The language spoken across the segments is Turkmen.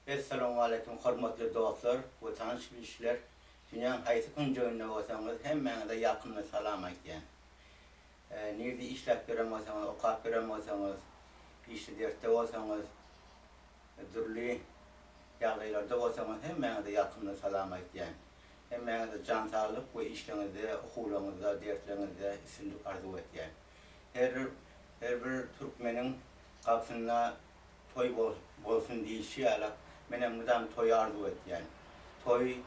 Essalawmaleýkim hormatly dostlar we tanyş bilişler dünýäň haýsy künjeginde bolsaňyz hemmäňize ýakymly salam aýtýan. Nirde işläp ýören bolsaňyz okap ýören bolsaňyz işde dertde bolsaňyz dürli ýagdaýlarda bolsaňyz hemmäňize ýakymly salam aýtýan. Hemmäňize jan saglyk we işleňizde okuwlaryňyzda dertleriňizde üstünlik arzuw etýän. Her her bir türkmeniň gapysynda Toý bolsun diýişi ýalak, menem mydam toýy arzuw etýän. Toý,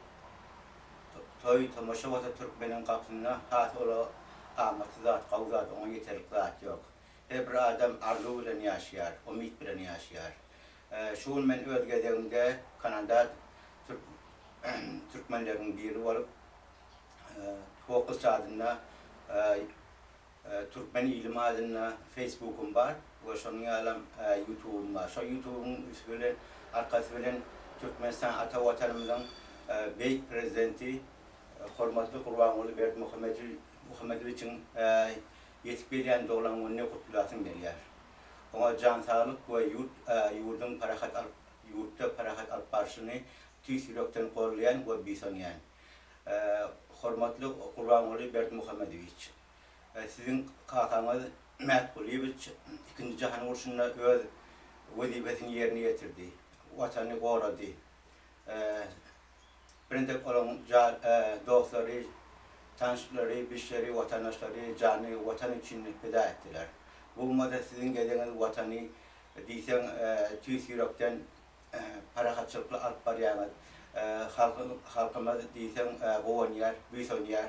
toý, tomaşa bolsa türkmeniň gapysynda has ola amatly zat, gowy zat, oňa ýeterlik zat ýok. Her bir adam arzuw bilen ýaşaýar, umyt bilen ýaşaýar. Şu gün men öz gezegimde Kanada türk türkmenleriniň biri bolup, Fokus adynda Türkmen ilim adynda Facebookym bar we şonuň ýalam Youtubym bar. Şo Youtubyň üsti bilen, arkasy bilen Türkmenistan ata Watanymyzyň beýik Prezidenti hormatly Gurbanguly Berdimuhamedowiçiň ýetip gelýän doglan gününi gutlasym gelýär. Oňa jan saglyk we ýurt ýurduň parahat alyp ýurtda parahat alyp barşyny tüýs ýürekden goldaýan we buýsanýan. Hormatly Gurbanguly Berdimuhamedowiç! Siziň kakaňyz Mät Gulyýewiç Ikinji jahan urşunda öz wezipesini ýerine ýetirdi, Watany gorady. Birintek olaň dostlary, tanyşlary, bilşleri, watandaşlary janyny Watan üçin pida etdiler. Bu bolmasa siziň gezegiňiz Watany diýseň tüýs ýürekden parahatçylykly alyp barýaňyz. Halkymyz diýseň guwanýar, buýsanýar.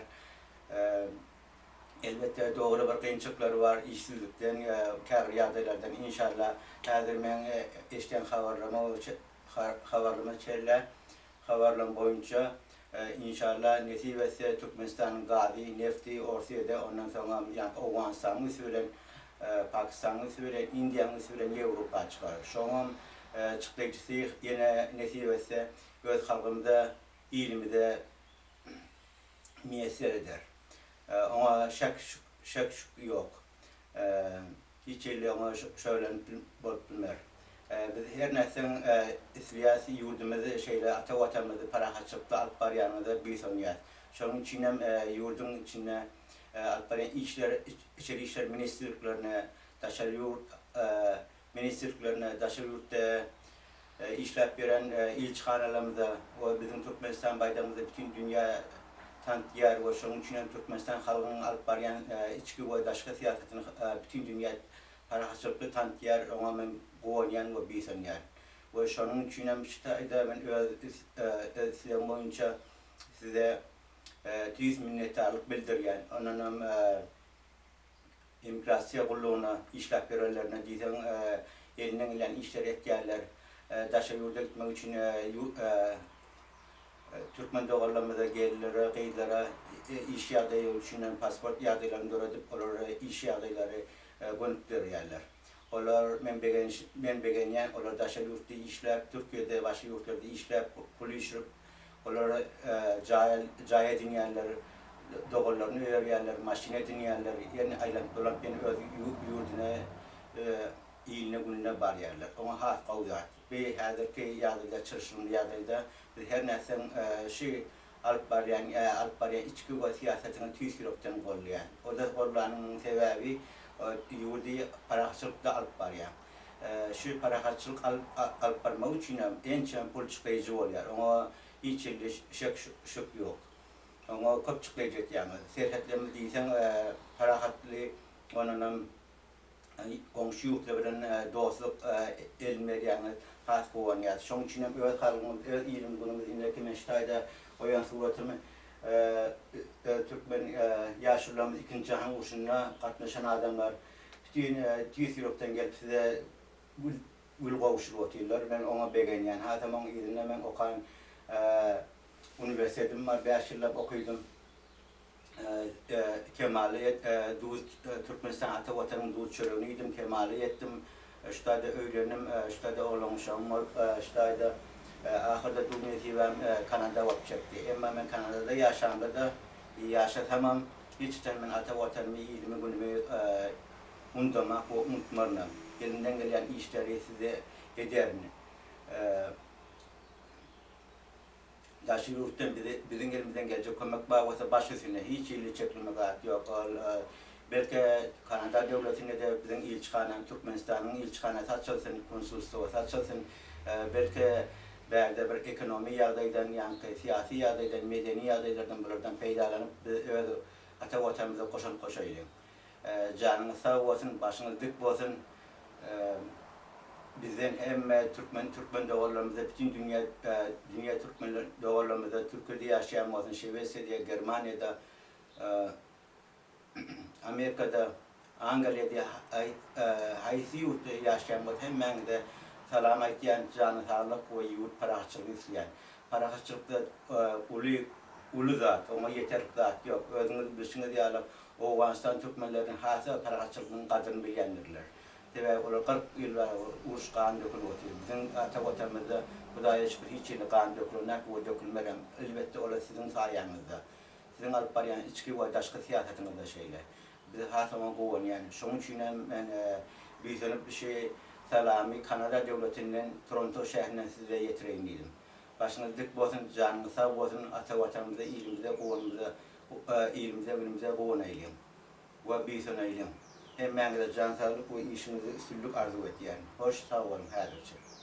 Elbetde dogry bir kynçylyklary bar işsizlikden, käbir ýagdaýlardan inşallah häzir meň eşden habarlaryma habarlyma çenli habarlarym boýunça inşallah nesip etse Türkmenistanyň gazy, nefti Orsýede ondan soňam ýaňky Owganystanyň üsti bilen Pakistanyň üsti bilen Indiýanyň üsti bilen Ýewropa çykar. Şoňam çykdajysy ýene nesip etse öz halkymyza, ilimize miýesser eder. Oňa şek şek-şük ýok. Hiç hili oňa şöhlenip bolup bilmer. Biz her nätseň isleýäs ýurdumyzy şeýle ata Watanymyzy parahatçylykda alyp barýanyňyza buýsanýas. Şonuň üçinem ýurduň içinde alyp barýan işler içeri işler ministrliklerine, daşary ýurt ministrliklerine, daşary ýurtda işläp ýören ilçihanalarymyza we biziň Türkmenistan baýdagymyzy bütin dünýä tanытýar we şonuň üçin hem Türkmenistan halkynyň alyp barýan içki we daşky syýasatyny bütin dünýä parahatçylykly tanытýar, oňa men guwanýan we buýsanýan. We şonuň üçin hem şu taýda men öz islegim boýunça size tüýs minnetdarlyk bildirýän. Ondanam Immigrasiýa gullugyna işläp ýörenlerine diýseň elinden gelýän işleri etýärler. Daşary ýurda gitmek üçin türkmen doganlarymyza, gelinlere, gyzlara iş ýagdaýy üçin pasport ýagdaýlaryny döredip, olara iş ýagdaýlary gönükdirýärler. Olar men begenç men begenýän, olar daşary ýurtda işläp, Türkiýede, başga ýurtlarda işläp, pul üýşürip, Olar jaý jaý edinýärler, doganlaryny öýerýärler, maşyn edinýärler, ýene aýlanyp-dolanyp ýene öz ýurduna, iline-gününe barýarlar. Oňa has gowy zat. Bi häzirki ýagdaýda, çylşyrymly ýagdaýda biz her nätseň şu alyp barýan alyp barýan içki we syýasatyňy tüýs ýürekden goldaýan. O-da goldanyňyň sebäbi ýurdy parahatçylykda alyp barýaň. Şu parahatçylyk alyp barmak üçinem ençeme pul çykdaýjy bolýar. Oňa hiç hili şek-şük ýok. Oňa köp çykdaýjy etýäňiz. Serhetlerimiz diýseň parahatly, ondanam goňşy ýurtlar bilen dostluk elini berýäňiz. Has guwanýas. Şonuň üçinem öz halkymyz, öz ilimiz-günümiz indiki men şu taýda goýan suratymy öz türkmen ýaşulularymyz ikinji jahan urşunda gatnaşan adamlar Bütin tüýs ýürekden gelip size gül gül gowşuryp otyrlar. Men oňa begenýän. Hasam oň yzynda meň okan uniwersitetim bar. Bäş ýyllap okydym. Kemala duz Türkmenistan ata Watanyň duz çöregini iýdim, kemala ýetdim. Şu taýda öýlendim, şu taýda oglan-uşagym bolup, şu taýda ahyrda duz nesibäm Kanada bolup çekdi. Emma men Kanadada ýaşamda-da, ýaşasamam, Hiç haçan men ata Watanymy, ilimi, günümi undamak we unutmarynam. Elimden gelýän işleri size ederin. Daşary ýurtdan bize biziň elimizden geljek kömek bar bolsa baş üstüne hiç hili çekilme zat ýok. Ol belki Kanada döwletinde-de biziň ilçihana Türkmenistanyň ilçihanasy açylsyn, konsulstwasy açylsyn. Belki bärde bir ekonomi ýagdaýdan ýaňky syýasy ýagdaýdan, medeni ýagdaýlardan bulardan peýdalanyp biz öz ata watanymyza goşant goşaýlyň. Janyňyz sag bolsun, başyňyz dik bolsun. Bizden hemme türkmen türkmen doganlarymyza bütin dünýä dünýä türkmen doganlarymyza Türkiýede ýaşaýan bolsun, Şwesiýada, Germaniýada, Amerikada, Angliýada haýsy ýurtda ýaşaýan bolsa hemmäňize salam aýtýan, jany saglyk we ýurt parahatçylygy isleýän. Parahatçylykda uly uly zat, oňa ýeterlik zat ýok. Özüňiz bilşiňiz ýaly Owganystan türkmenleriniň has-da parahatçylygyň gadryny bilýändirler. Sebäbi olar 40 ýyl bäri uruş gan dökülip otyr. Biziň ata watanymyzda Hudaýa şükür hiç hili gan dökülenok we dökülmezem. Elbetde olar siziň saýaňyzda. Siziň alyp barýan içki we daşky syýasatyňyzda şeýle. Biz has oňa guwanýan. Şonuň üçinem men buýsanyp şu salamy Kanada döwletinden Toronto şäherinden size ýetireýin diýdim. Başyňyz dik bolsun, janyňyz sag bolsun, ata watanymyza, ilimize guwanymyza ilimize günümize guwanaýlyň we buýsanaýlyň. Hemmäňize jan saglyk we işiňizde üstünlik arzuw etýärin. Hoş sag boluň häzirçe.